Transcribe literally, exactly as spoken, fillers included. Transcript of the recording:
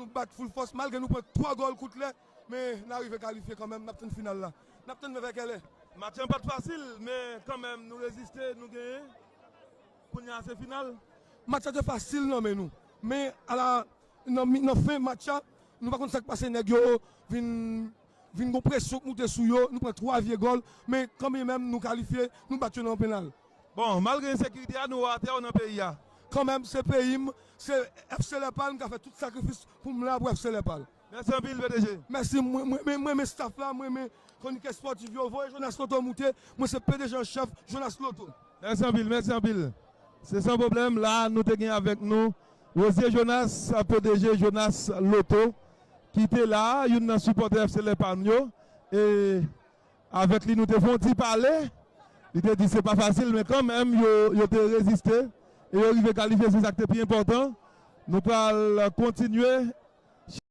Nou bat full fòs, malgre nou pran twa gòl kout lè, men n a rive kalifye kanmenm, n ap tann final la. N ap tann vèvè kèlè. Match lan pa t fasil, men kanmenm nou reziste, nou genyen. Kounye a se final. Match la te fasil nan men nou. Men ala nan, mi- nan fen match la, nou pa konn sa k pase, nèg yo vin vin gon presyon k moute sou yo, nou pran twa vye gòl, men kanmenm nou kalifye, nou bat yo nan penal. Bon, malgre ensekirite a, nou atè nan peyi a. Kanmenm se peyi m, se F C Lèpal, m ka fè tout sakrifis pou m la pou F C Lèpal. Mèsi anpil, P D G. Mèsi, mwen mwen renmen staff la, mwen renmen kwonikè espòtif yo, voye Jonas Loto moute, mwen se P D G an chèf, Jonas Loto. Mèsi anpil, mèsi anpil. Se san pwoblèm, la nou te gen avèk nou Rosier Jonas, P D G Jonas Loto, ki te la, youn nan sipòtè F C Lèpal yo. E avèk li nou te fè yon ti pale. Li te di se pa fasil, men kanmenm yo, yo te reziste e yo rive kalifye, se sa k te pi enpòtan. Nou pral kontinye